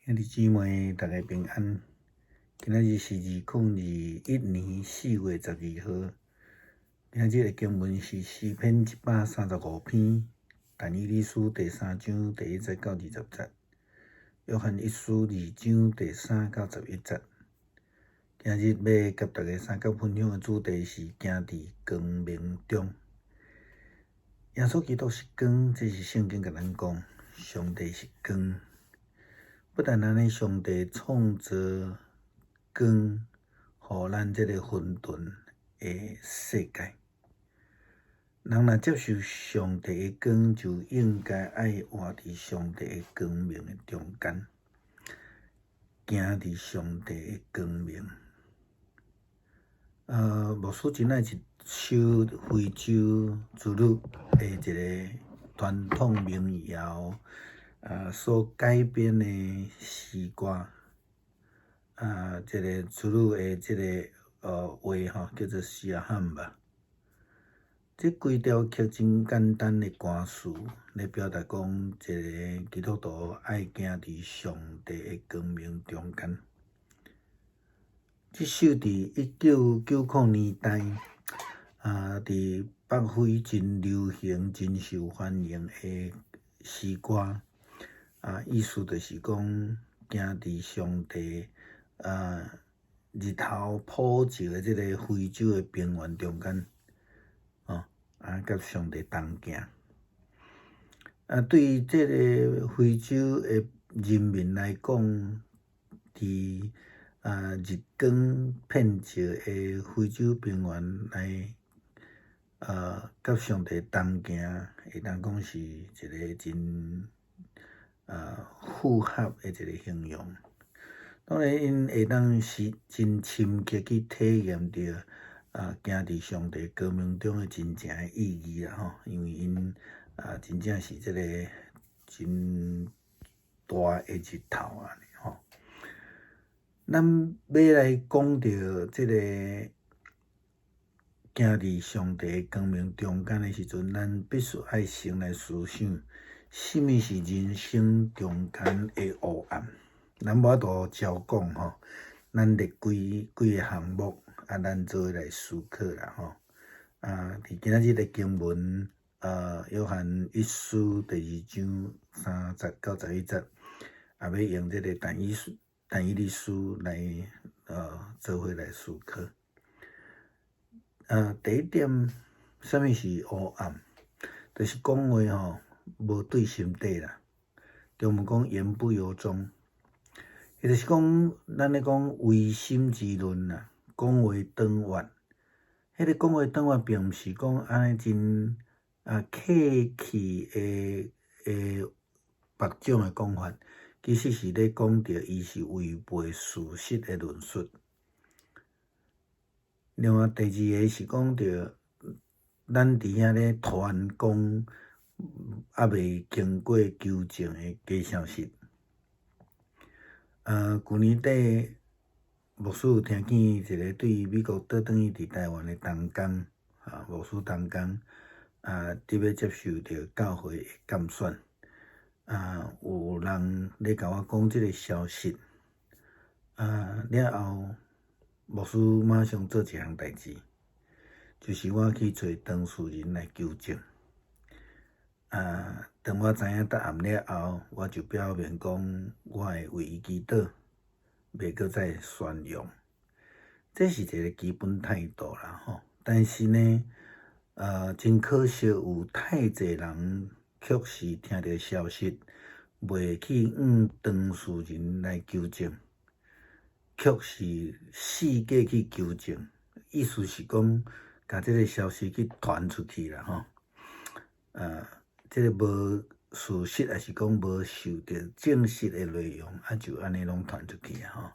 兄弟姊妹，大家平安。今仔日是2021年4月12號。今仔日的經文是詩篇135篇，但以理書第三章第一節到20節，約翰一書二章第三到11節。今日欲佮大家相共分享的主題是行佇光明中。耶穌基督是光，這是聖經共咱講，上帝是光。不但按呢，上帝創造光，予咱這个混沌的世界。人若接受上帝的光，就應該愛活佇上帝的光明的中間，行佇上帝的光明。牧師真愛一首非洲之旅的一个傳統民謠。所改編的詩歌，這个祖魯的這个話吼，叫做 Siyahamba。這幾條曲真簡單的歌詞，咧表達講一个基督徒愛行佇上帝的光明中間。這首佇1990年代，佇北非真流行、真受歡迎的詩歌。意思就是講，行佇上帝日頭普照的這个非洲的平原中間，哦，佮上帝同行。對這个非洲的人民來講，佇日光遍照的非洲平原來，佮上帝同行，會當講是一个真符合的一个形容。當然，𪜶會當是真深刻去體驗著行佇上帝光明中的真正的意義啦吼，因為𪜶真正是這个真大的日頭按呢吼。咱欲來講著這个行佇上帝光明中間的時陣，咱必須愛先來思想，啥物是人生中間的黑暗？咱無法度照講吼，咱列幾幾个項目，咱做伙來思考啦吼。佇今仔日的經文，約翰一書第二章三節到11節，也欲用這个但以理書來做伙來思考。第一點，啥物是黑暗？就是講話吼，無對心底啦，中文講言不由衷，伊就是講咱咧講違心之論啦，講話轉彎。彼个講話轉彎，並毋是講按呢真客氣的的別種的講法，其實是咧講著伊是違背事實的論述。另外第二个是講著咱佇遐咧傳講猶未經過求證的假消息。舊年底，牧師有聽見一个對美國倒轉去佇台灣的同工，牧師同工，佇欲接受著教會的監選。有人咧共我講這个消息，了後，牧師馬上做一項代誌，就是我去揣當事人來求證。當我知影答案了後，我就表明講，我會為伊祈禱，袂閣再宣揚。這是一个基本態度啦，吼。但是呢，真可惜，有太濟人卻是聽著消息，袂去向當事人來求證，卻是四界去求證，意思是講，共這个消息去傳出去啦，吼。這个無事實，抑是講無受著證實的內容，就按呢攏傳出去啊，吼。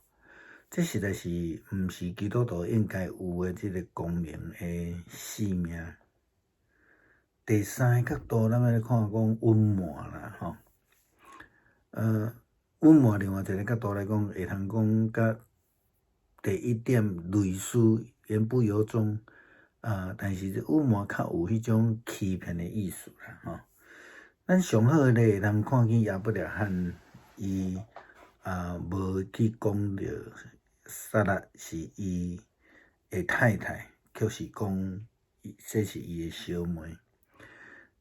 這實在是毋是基督徒應該有的這个光明的使命。第三个角度，咱欲來看講隱瞞啦，吼。隱瞞另外一个角度來講，會通講佮第一點類似，言不由衷，但是這隱瞞較有彼種欺騙的意思啦，吼。咱上好咧，會通看見亞伯拉罕，伊啊，無去講著撒拉是伊的太太，卻是講這是伊的小妹。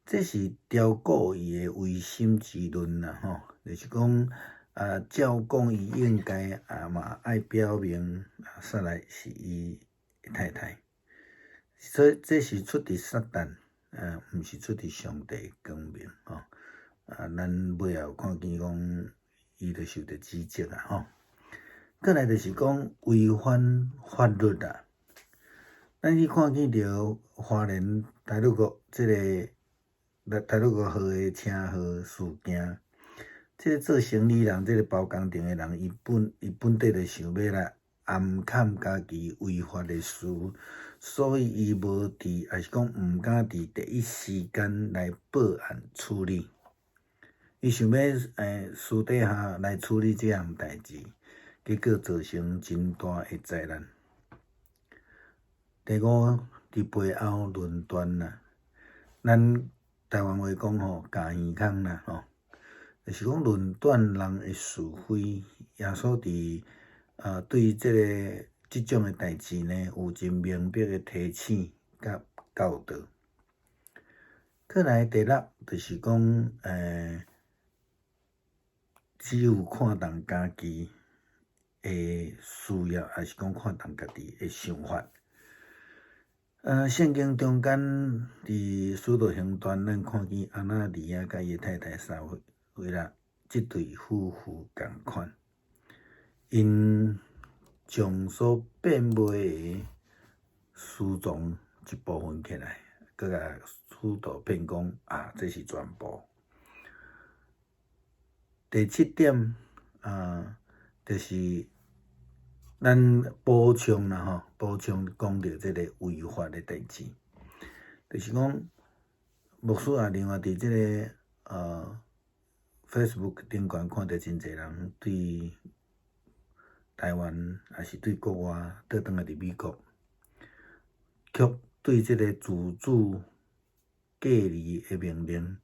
這是超過伊的違心之論啦，吼，就是講啊，照講伊應該啊嘛愛表明撒拉是伊的太太。所以這是出佇撒旦，啊，毋是出佇上帝光明，吼。啊，咱尾後看見講，伊就受著指責啊，吼。過來就是講違反法律啦。咱去看見著花蓮太魯閣這个太魯閣號的車禍事件，這个做生理人，這个包工程的人，伊本底就想欲來掩崁家己違法的事，所以伊無佇，抑是講毋敢佇第一時間來報案處理。伊想欲私底下來處理這項代誌，結果造成真大的災難。第五，佇背後論斷啦，咱台灣話講吼，咬耳孔啦吼，就是講論斷人的是非。耶穌佇對這个這種的代誌呢，有真明白的提醒佮教導。過來第六，就是講只有看重家己的事業，抑是講看重家己的想法。聖經中間佇使徒行傳，咱看見亞拿尼亞佮伊的太太撒非喇這對夫婦仝款，𪜶將所變賣的私藏一部分起來，閣共使徒騙講啊，這是全部。第七點啊，就是咱補充啦吼，補充講著這個違法的代誌，就是講牧師也另外佇這个Facebook 頂懸看著真濟人對台灣，抑是對國外，倒轉來佇美國，卻對這个自主隔離的命令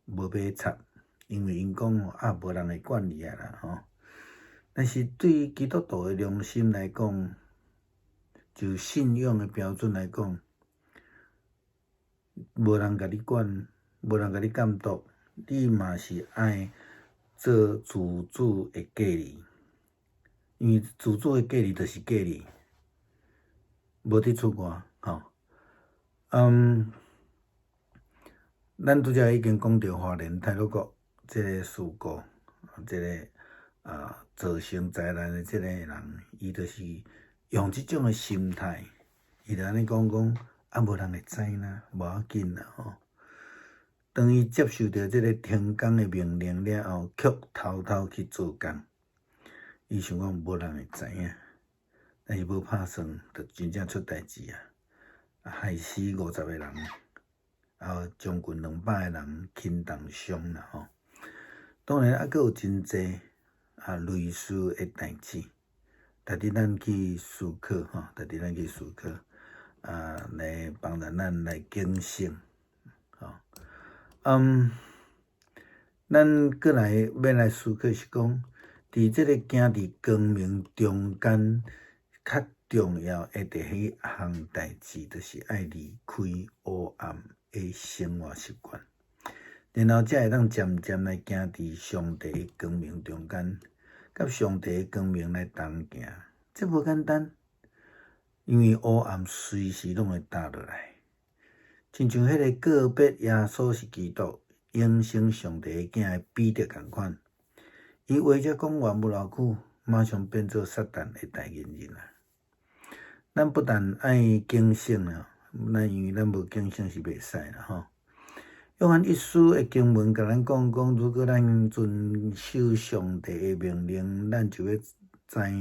無欲插，因為𪜶講啊，無人會管你啊啦吼。但是對基督徒的良心來講，就信仰的標準來講，無人共你管，無人共你監督，你嘛是愛做自主的隔離，因為自主的隔離就是隔離，無得出外吼。咱拄才已經講著花蓮太魯閣這个事故，這个造成災難的這个人，伊就是用這種的心態，伊就按呢講講，啊無人會知啦，無要緊啦吼。當伊接受著這个停工的命令了後，卻偷偷去做工，伊想講無人會知影，但是無拍算，就真正出代誌啊！害死50個人，啊，將近200個人輕重傷啦吼。當然，猶閣有真濟類似的代誌，值得咱去思考吼，值得咱去思考，來幫助咱來警醒，吼。咱閣來欲來思考是講，佇這个行佇光明中間，較重要的第彼項代誌，就是愛離開黑暗的生活習慣，然後才會當漸漸來行佇上帝的光明中間，佮上帝的光明來同行。這無簡單，因為黑暗隨時攏會踏落來。親像彼个告白耶穌是基督、永生上帝的囝的彼得仝款，伊話才講完無偌久，馬上變做撒旦的代言人啊！咱不但愛警醒啊，咱因為咱無警醒是袂使啦吼。約翰一書的經文共咱講講，如果咱遵守上帝的命令，咱就欲知咱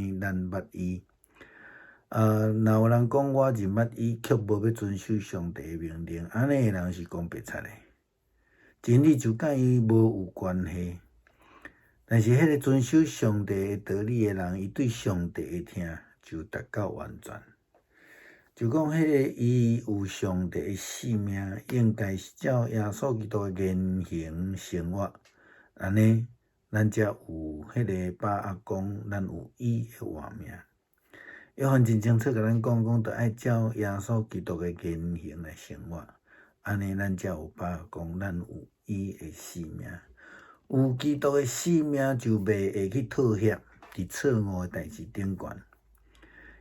捌伊。若有人講我認捌伊，卻無欲遵守上帝的命令，按呢的人是講白賊的。真理就佮伊無有關係。但是彼个遵守上帝的道理的人，伊對上帝的疼就達到完全。就講彼个伊有上帝的性命，應該是照耶穌基督的言行生活，按呢咱才有彼个把握講，咱有伊的活命。約翰真清楚共咱講，講著愛照耶穌基督的言行來生活，按呢咱才有把握講，咱有伊的生命。有基督的生命，就袂會去妥協佇錯誤的代誌頂懸，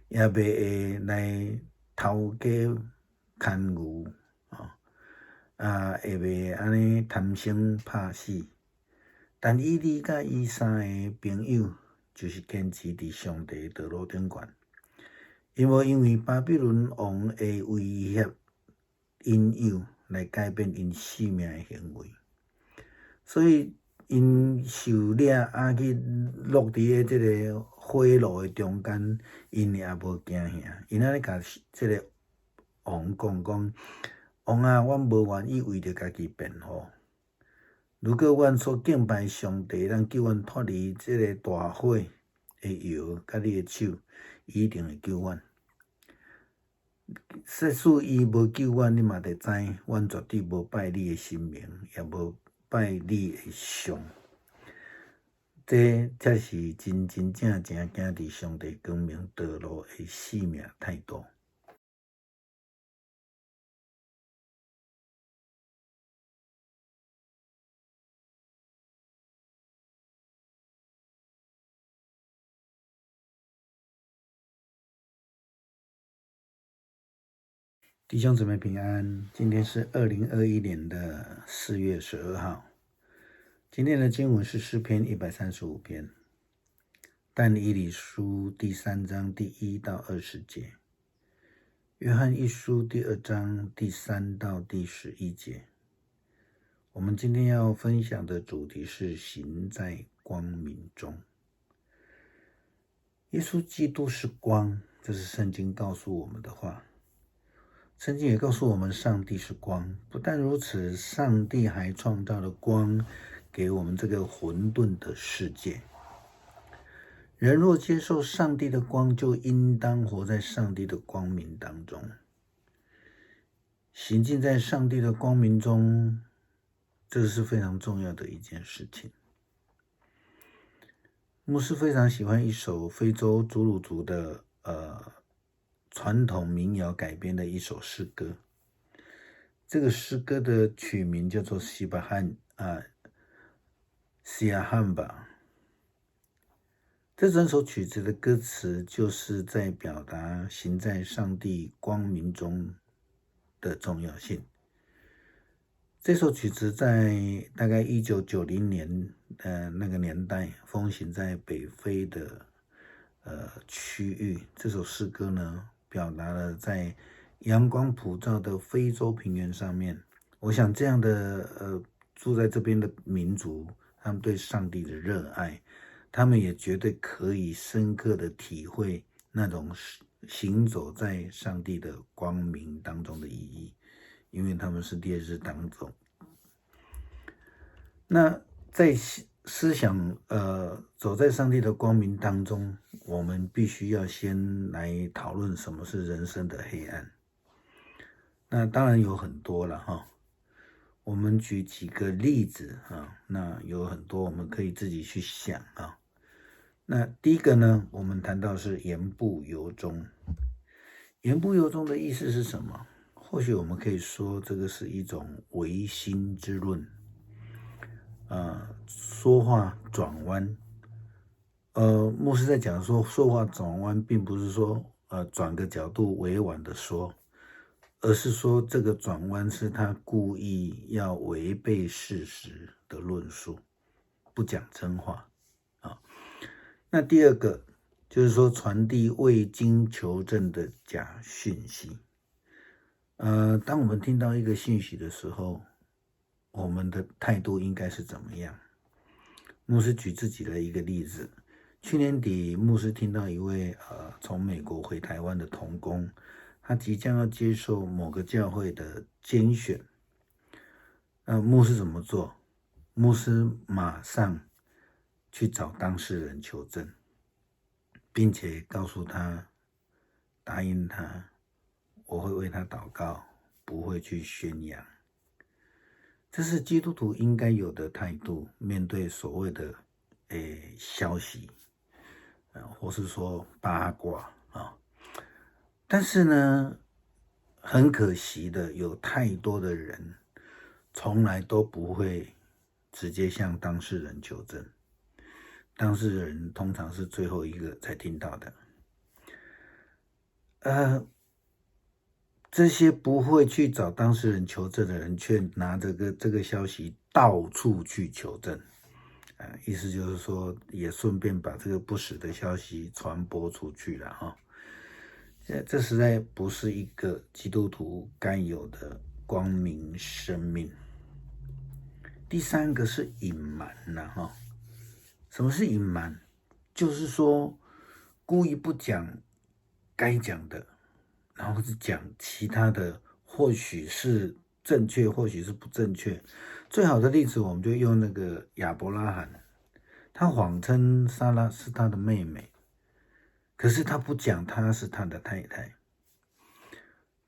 也袂會來偷雞牽牛，啊，會袂按呢貪生怕死。但以理佮伊三个朋友，就是堅持佇上帝的道路頂懸。𪜶無因為巴比倫王的威脅引誘來改變𪜶性命的行為，所以𪜶受掠啊去落佇个這个火爐的中間，𪜶也無驚嚇。𪜶按呢共這个王講講：王啊，阮無願意為著家己辯護。如果阮所敬拜上帝，能救阮脫離這个大火的窯佮你的手，伊一定會救阮。即使伊無救阮，你嘛得知，阮絕對無拜你的神明，也無拜你的像。這才是真真正正行佇上帝光明道路的生命態度。弟兄姊妹平安，今天是2021年的4月12號。今天的經文是詩篇135篇，但以理書第3章第1到20節，約翰一書第2章第3到第11節。我們今天要分享的主題是行在光明中。耶穌基督是光，這是聖經告訴我們的話。聖經也告訴我們，上帝是光。不但如此，上帝還創造了光給我們這個混沌的世界。人若接受上帝的光，就應當活在上帝的光明當中，行進在上帝的光明中，這是非常重要的一件事情。牧師非常喜歡一首非洲祖魯族的傳統民謠改編的一首詩歌，這個詩歌的曲名叫做《西巴漢》啊，西亞漢吧。這整首曲子的歌詞就是在表達行在上帝光明中的重要性。這首曲子在大概1990年那個年代風行在北非的區域。這首詩歌呢，表達了在陽光普照的非洲平原上面，我想這樣的住在這邊的民族，他們對上帝的熱愛，他們也絕對可以深刻的體會那種行走在上帝的光明當中的意義，因為他們是烈日當中。那在思想走在上帝的光明當中，我們必須要先來討論什麼是人生的黑暗。那當然有很多了哈，我們舉幾個例子啊，那有很多我們可以自己去想啊。那第一個呢，我們談到是言不由衷。言不由衷的意思是什麼？或許我們可以說這個是一種違心之論。說話轉彎。牧師在講說，說話轉彎，並不是說轉個角度委婉的說，而是說這個轉彎是他故意要違背事實的論述，不講真話啊。那第二個就是說傳遞未經求證的假訊息。當我們聽到一個信息的時候，我們的態度應該是怎麼樣？牧師舉自己的一個例子。去年底，牧師聽到一位從美國回台灣的同工，他即將要接受某個教會的監選。那牧師怎麼做？牧師馬上去找當事人求證，並且告訴他，答應他，我會為他禱告，不會去宣揚。這是基督徒應該有的態度，面對所謂的的消息，或是說八卦啊。但是呢，很可惜的，有太多的人從來都不會直接向當事人求證，當事人通常是最後一個才聽到的。這些不會去找當事人求證的人，卻拿這個這個消息到處去求證，啊，意思就是說，也順便把這個不實的消息傳播出去了哈。這實在不是一個基督徒該有的光明生命。第三個是隱瞞了哈。什麼是隱瞞？就是說故意不講該講的，然後是講其他的，或許是正確，或許是不正確。最好的例子，我們就用那個亞伯拉罕，他謊稱撒拉是他的妹妹，可是他不講他是他的太太。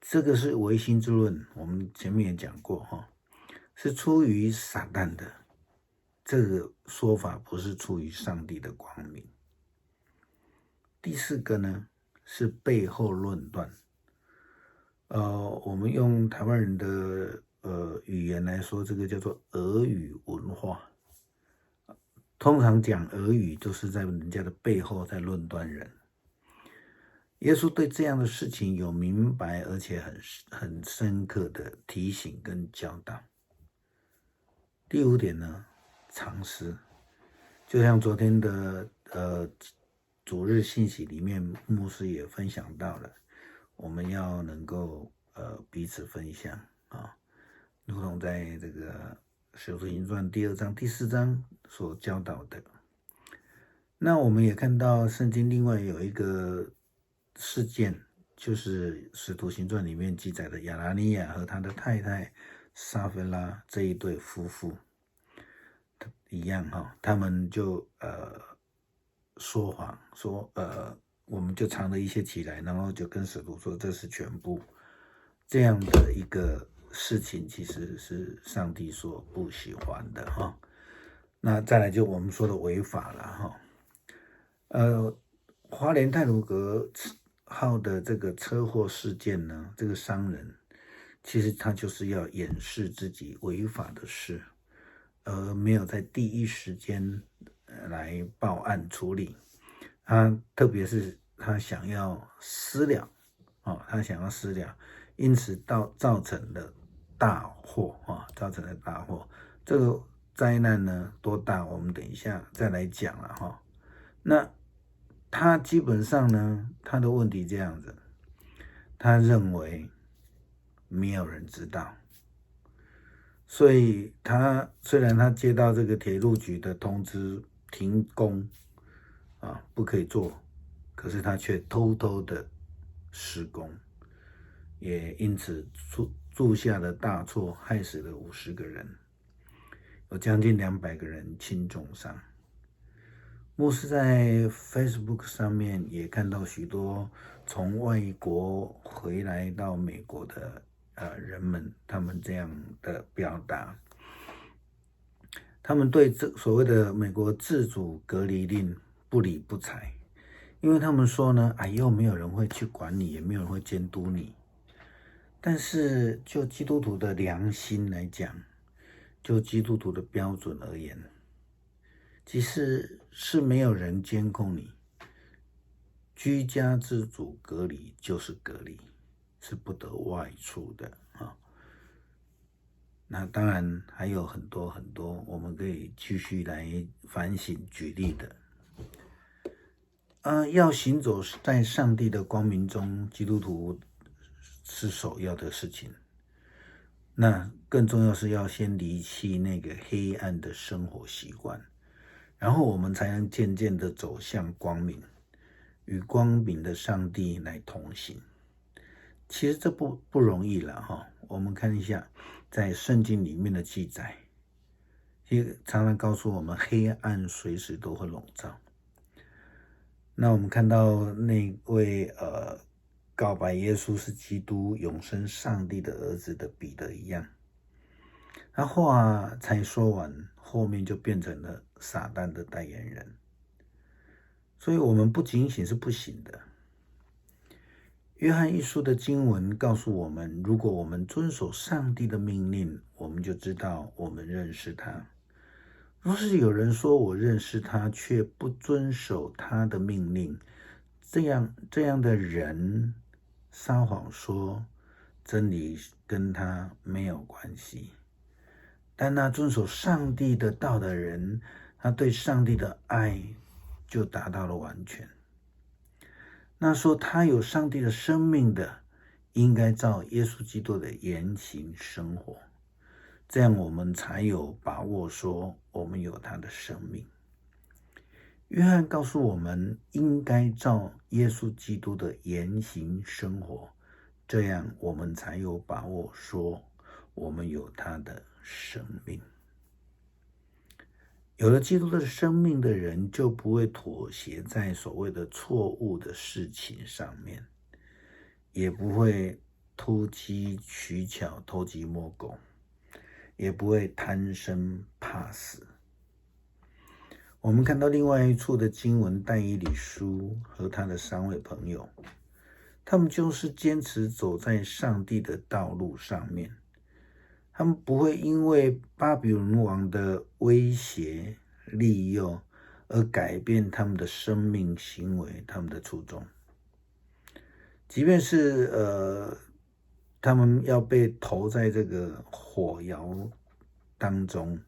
這個是違心之論，我們前面也講過哈，是出於撒旦的這個說法，不是出於上帝的光明。第四個呢，是背後論斷。我們用台灣人的語言來說，這個叫做耳語文化。通常講耳語，就是在人家的背後在論斷人。耶穌對這樣的事情有明白而且很深刻的提醒跟教導。第五點呢，藏私，就像昨天的主日信息裡面，牧師也分享到了，我們要能夠彼此分享啊，如同在這個《使徒行傳》第二章、第四章所教導的。那我們也看到聖經另外有一個事件，就是《使徒行傳》裡面記載的亞拿尼亞和他的太太撒非拉這一對夫婦一樣哈，他們就說謊說我們就藏了一些起來，然後就跟使徒說這是全部，這樣的一個事情，其實是上帝所不喜歡的哈。那再來就我們說的違法了哈。花蓮太魯閣號的這個車禍事件呢，這個商人其實他就是要掩飾自己違法的事，而沒有在第一時間來報案處理。他特別是他想要私了，哦，他想要私了，因此造成了大禍啊，造成了大禍。這個災難呢多大？我們等一下再來講了哈。那他基本上呢，他的問題這樣子，他認為沒有人知道，所以他雖然他接到這個鐵路局的通知停工啊，不可以做，可是他卻偷偷的施工，也因此鑄下了大錯，害死了50個人，有將近200個人輕重傷。牧師在 Facebook 上面也看到許多從外國回來到美國的人們，他們這樣的表達，他們對這所謂的美國自主隔離令不理不睬，因為他們說呢，哎，又沒有人會去管你，也沒有人會監督你。但是就基督徒的良心來講，就基督徒的標準而言，即使是沒有人監控你，居家自主隔離就是隔離，是不得外出的啊。那當然還有很多很多，我們可以繼續來反省舉例的。要行走在上帝的光明中，基督徒是首要的事情。那更重要是要先離棄那個黑暗的生活習慣，然後我們才能漸漸的走向光明，與光明的上帝來同行。其實這不容易了哈。我們看一下在聖經裡面的記載，其實常常告訴我們，黑暗隨時都會籠罩。那我們看到那位告白耶穌是基督永生上帝的兒子的彼得一樣，他話才說完，後面就變成了撒旦的代言人。所以，我們不警醒是不行的。約翰一書的經文告訴我們，如果我們遵守上帝的命令，我們就知道我們認識他。若是有人說我認識他，卻不遵守他的命令，這樣的人撒謊說真理跟他沒有關係。但那遵守上帝的道的人，他對上帝的愛就達到了完全。那說他有上帝的生命的，應該照耶穌基督的言行生活，這樣我們才有把握說我們有他的生命。約翰告訴我們，應該照耶穌基督的言行生活，這樣我們才有把握說我們有他的生命。有了基督的生命的人，就不會妥協在所謂的錯誤的事情上面，也不會投機取巧、偷雞摸狗，也不會貪生怕死。我們看到另外一處的經文，但以理書和他的三位朋友，他們就是堅持走在上帝的道路上面，他們不會因為巴比倫王的威脅利誘而改變他們的生命行為、他們的初衷。即便是他們要被投在這個火窯當中，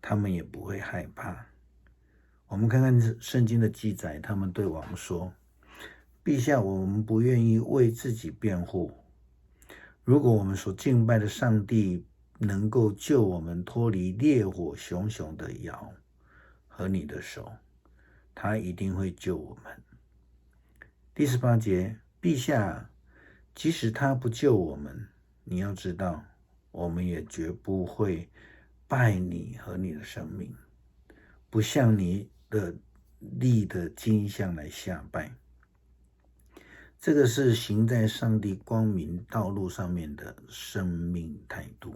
他們也不會害怕。我們看看聖經的記載，他們對王說：“陛下，我們不願意為自己辯護。如果我們所敬拜的上帝能夠救我們脫離烈火熊熊的窯和你的手，他一定會救我們。”第18節，陛下，即使他不救我們，你要知道，我們也絕不會拜你和你的神明，不向你的立的金像來下拜。這個是行在上帝光明道路上面的生命態度。